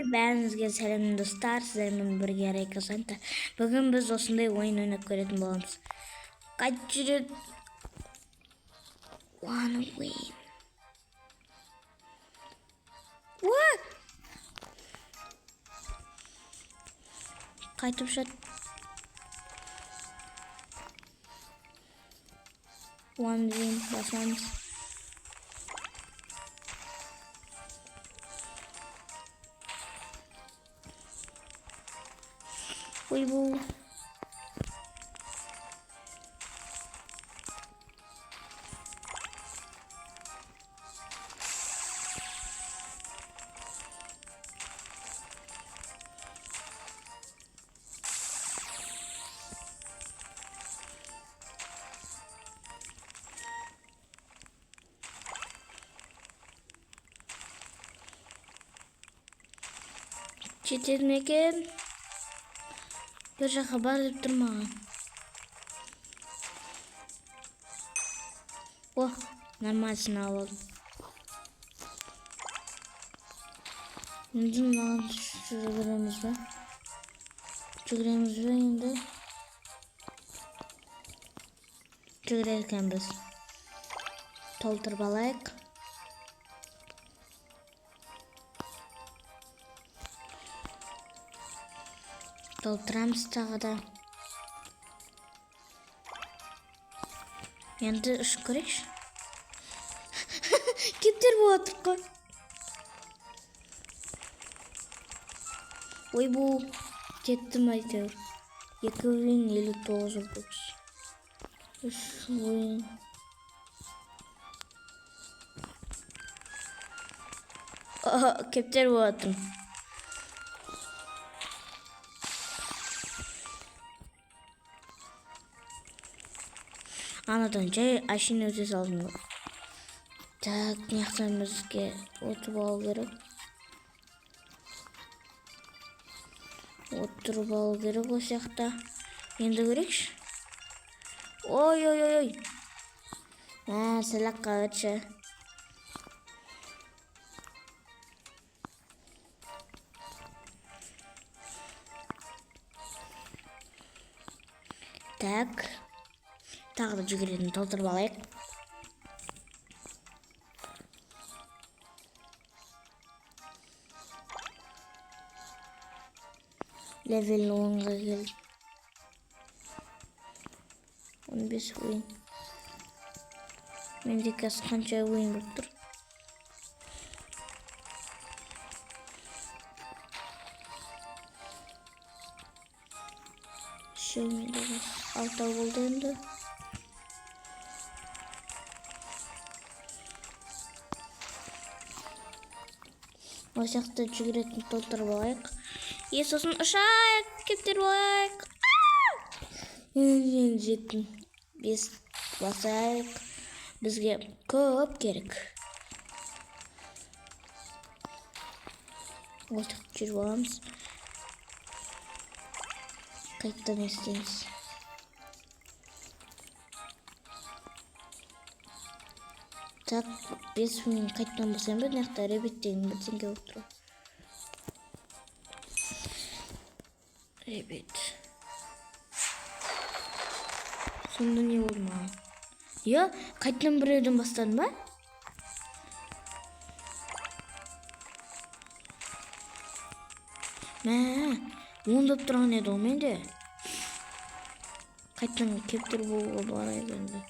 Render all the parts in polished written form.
Бәріңізге сәлем, достар, сіздермен бірге Райка Санта. Бүгін біз осындай ойын ойнап көретін боламыз. Қайтып жүреді? Wanna win. What? Қайтып жат. One win басамыз. Ойбу. Жетеді ме екен? Бір жаққа бар деп тұр маған. О, нормальнысын алып алдым. Енді мынаған жүгіреміз ба? Жүгіреміз бе енді? Жүгіреді екенбіз. Толтырып алайық. Толтырамыз тағы да. Енді ұшып көрейікші. Кептер болып жатыр қой. Ойбу, жеттім әйтеуір. 2 win 59 бокс. 3 win. Кептер болып жатырмын. Анадан жай әшейін өте салдым ғой. Так, мына жақтан бізге отырып алу керек. Отырып алу керек осы жақта. Енді көрейікші. Ой, ой, ой, ой. Мә, сәл-ақ өтші. Так. Тағы да жүгіретін толтырып алайық. Левел 10-ға келді. 15 ойын. Менде қазір қанша ойын болып тұр? Үшеу, менде қазір алтау болды енді. Осы жақта жүгіретін толтырып алайық. И сосын ұшайық, кептер болайық. Енді жеттім. 5 басайық. Бізге көп керек. Осы жақта жүріп аламыз. Қайтадан істейміз. Так, 5 мың қайтадан басайын ба? Мына жақта ребит деген бірдеңе болып тұр. Ребит. Сонда не болды маған? Иә, қайтадан біреуден бастадым ба? Мә, ондап тұрған еді ғой менде. Қайтадан кептер болуға барайық енді.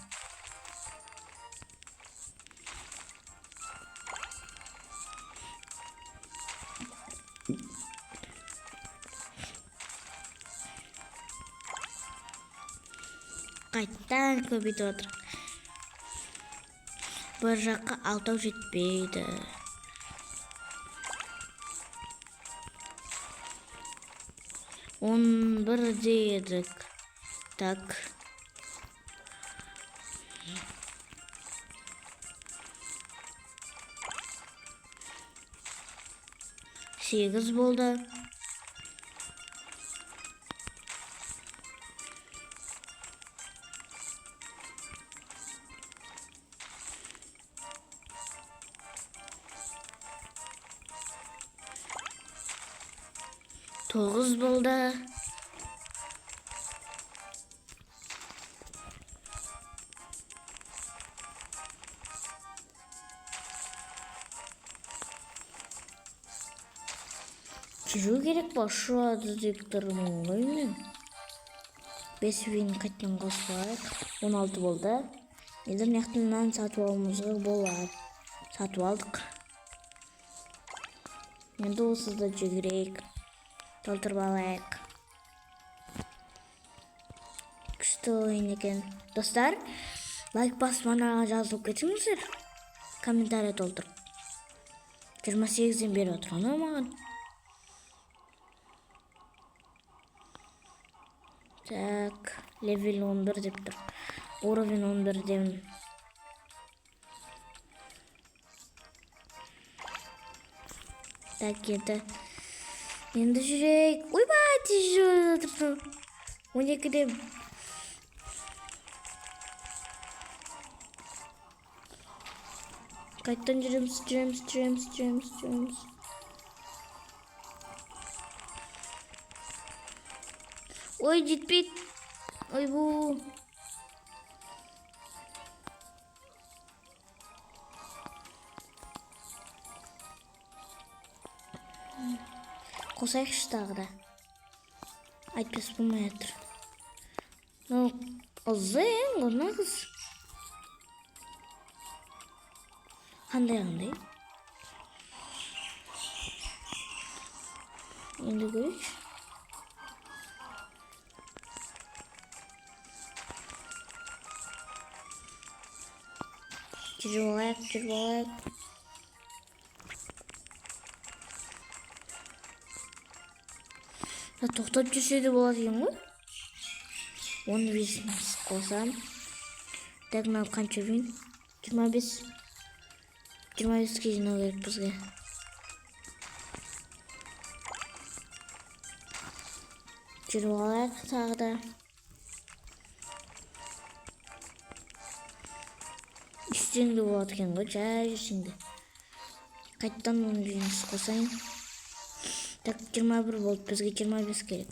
Қайтадан көбейтіп отыр. Бір жаққа алтау жетпейді. 11-де едік. Так. 8 болды. 9 болды. Жүру керек па, ұшады деп тұрмын ғой мен. 5 win қайтадан қосып алайық. 16 болды. Енді мына жақтан мынаны сатып алуымызға болады. Сатып алдық. Енді осыда жүгірейік. Толтырып алайық. Күшті ойын екен. Достар, лайк басып анаға жазылып кетіңіздер. Комментарий толтырып. 28-ден бері отыр анау маған. Так, level 11 деп тұр. Уровень 11 деймін. Так, енді жүрейік. Ойбай, тез жүріп жатырсың. 12-де. Қайтадан жүреміз, жүреміз, жүреміз, жүреміз, жүреміз. Ой, жетпейді. Ойбу. Қосайықшы тағы да. Айтпас болмай жатыр. Ну, ұзын ғой мына қыз. Қандай? Енді көрейікші. Жүріп алайық, жүріп алайық. Тоқтап жүрсе де болады екен ғой. 15 қосам. Так, мынау қанша win? 25. 25-ке жинау керек бізге. Жүріп алайық тағы да. Үстеңде болады екен ғой, жай жүрсең де. Қайтадан 15 қосайын. Так, 21 болды, бізге 25 керек.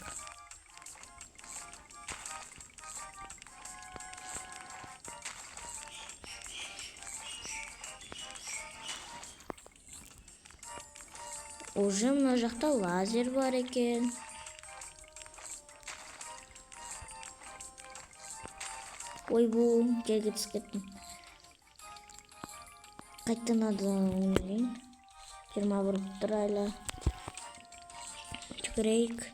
Уже мына жақта лазер бар екен. Ойбу, жерге түсіп кеттім. Қайтадан ойнайын. 21 болып тұр әлі. Жүгірейік.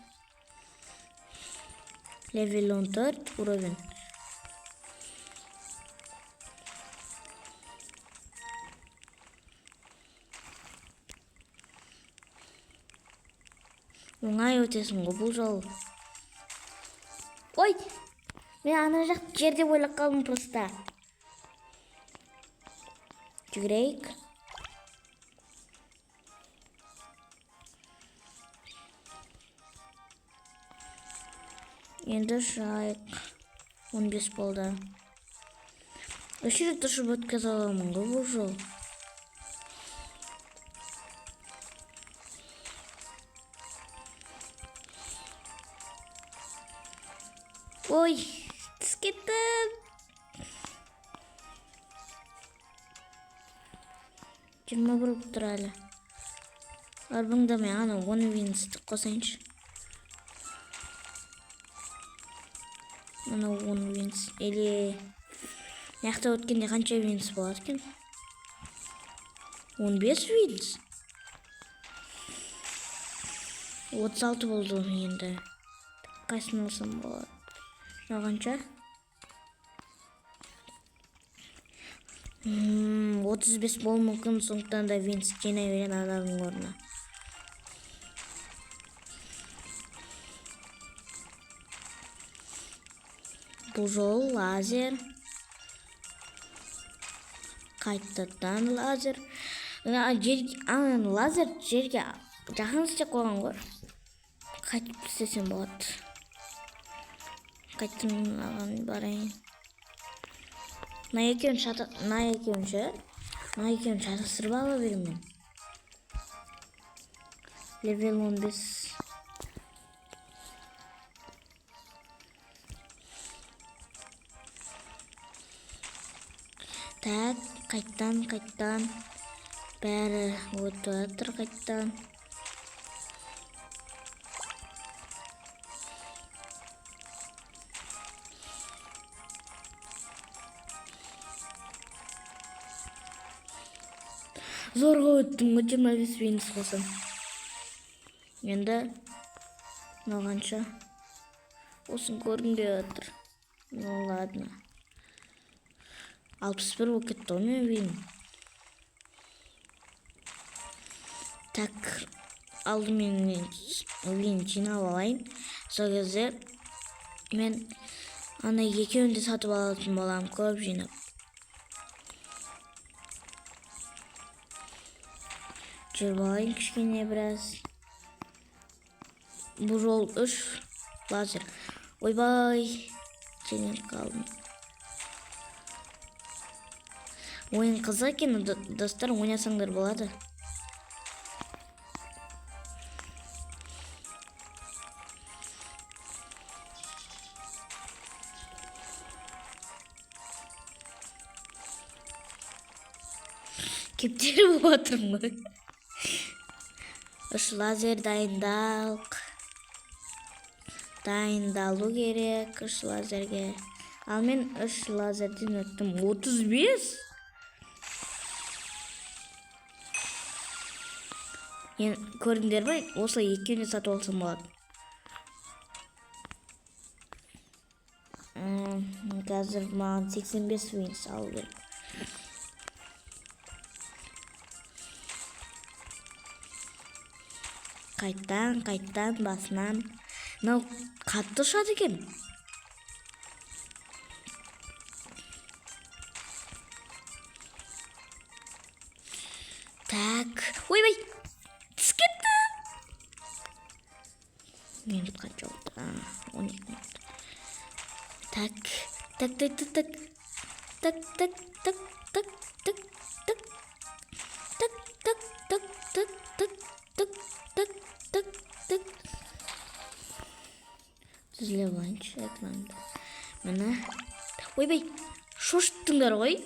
Level 14 уровень. Оңай өтесің ғой бұл жолы. Ой, мен ана жақ жерде ойлап қалдым просто. Жүгірейік. Енді ұшайық. 15 болды. 3 рет ұшып өткізе аламын ғой бұл жол. Ой, түсіп кеттім. 21 болып тұр әлі. Арбыңдамай, ана 10 винсті қосайыншы. Мына 10 винс. Или мына өткенде қанша винс болады екен? 15 винс. 36 болды енді. Қайсысын алсам болады? Мынау қанша? 35 болуы мүмкін, сондықтан да винс жинай берген адамның орнына. Бұл жолы лазер. Қайтадан лазер. Лазер жерге жақын істеп қойған ғой. Қайтып істесем болады. Қайтадан мынаған барайын. Мына екеуін шатастырып ала беремін. Level 15. Қайттан, қайттан. Бәрі өтіп жатыр қайттан. Зорға өттім ғой, 25 минус қосам. Енді мынау қанша? Осын көргім келіп жатыр. Ну ладно. 61 болып кетті ғой менің вин. Так, алдымен мен вин жинап алайын. Сол кезде мен ана екеуін де сатып алатын боламын көп жинап. Жүріп алайын кішкене біраз. Бұл жол 3 лазер. Ойбай, жеңіліп қалдым. Ойын қызық екен, достар, ойнасаңдар болады. Кептеліп отырмын ғой. 3 лазер дайындалқ. Дайындалу керек 3 лазерге. Ал мен 3 лазерден өттім. 35? Енді көрдіңдер ме? Осылай екеуін де сатып алсам болады. Қазір маған 85 винс алу керек. Қайттан, қайттан, басынан. Мынау қатты ұшады екен. Так, ойбай, түсіп кетті. Минут қанша болды? 12 минут. Так, так, так, так, так. Так, так, так, так, так, так. Так, так, так, так, так, так, так, так, так. Түзіліп алайыншы экранды. Міне. Ойбай, шошыттыңдар ғой.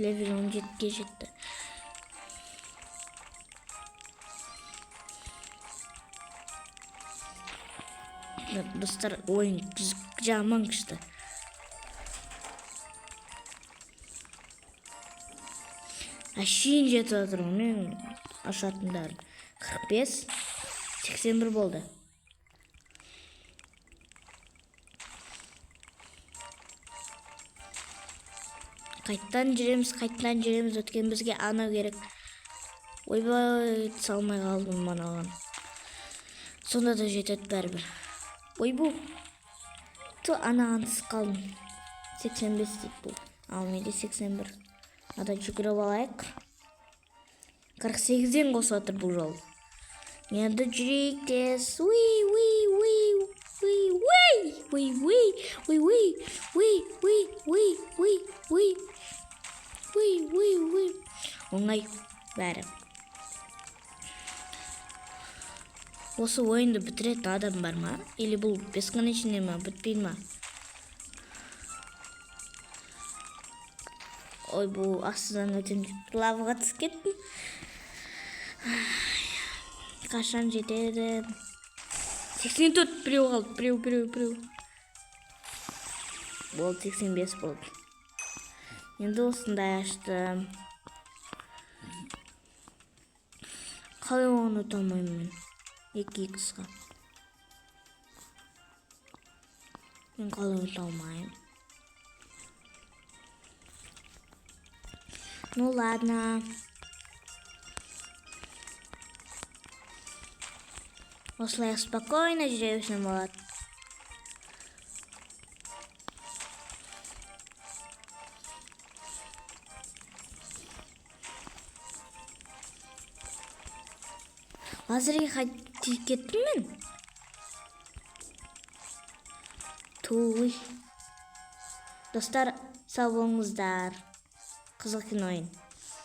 Левел 17-ге жетті. Достар, ойын жаман күшті. Әшейін жетіп жатырмын мен ашатындарым. 45, 81 болды. Қайттан жүреміз, қайттан жүреміз, өткен бізге анау керек. Ойбай, салмай қалдым анаған. Сонда да жетеді бәрібір. Ойбу. Ту, анаған түсіп қалдым. 85 дейді бұл. Ал менде 81. Ада жүгіріп алайық. 48-ден қосып жатыр бұл жол. Енді жүрейік тез. Уи, уи, уи, уи, уи, уи, уи, уи, уи, уи, уи, уи, уи, уи, уи, уи, уи. Оңай бәрі. Осы ойынды бітіретін адам бар ма? Или бұл бесконечный ма, бітпей ма? Ой, бұл астынан өтем деп лаваға түсіп кеттім. Қашан жетеді? 84, біреу қалды, біреу, біреу, біреу. Болды, 85 болды. Енді осындай аштым. Қалай оған өте алмаймын мен? 2 иксқа. Мен қалай өте алмаймын? Ну ладно. Осылай спокойно жүре берсем болады. Лазерге қайтып кеттім мен. Туй. Достар, сау болыңыздар. Қызық кино ойын.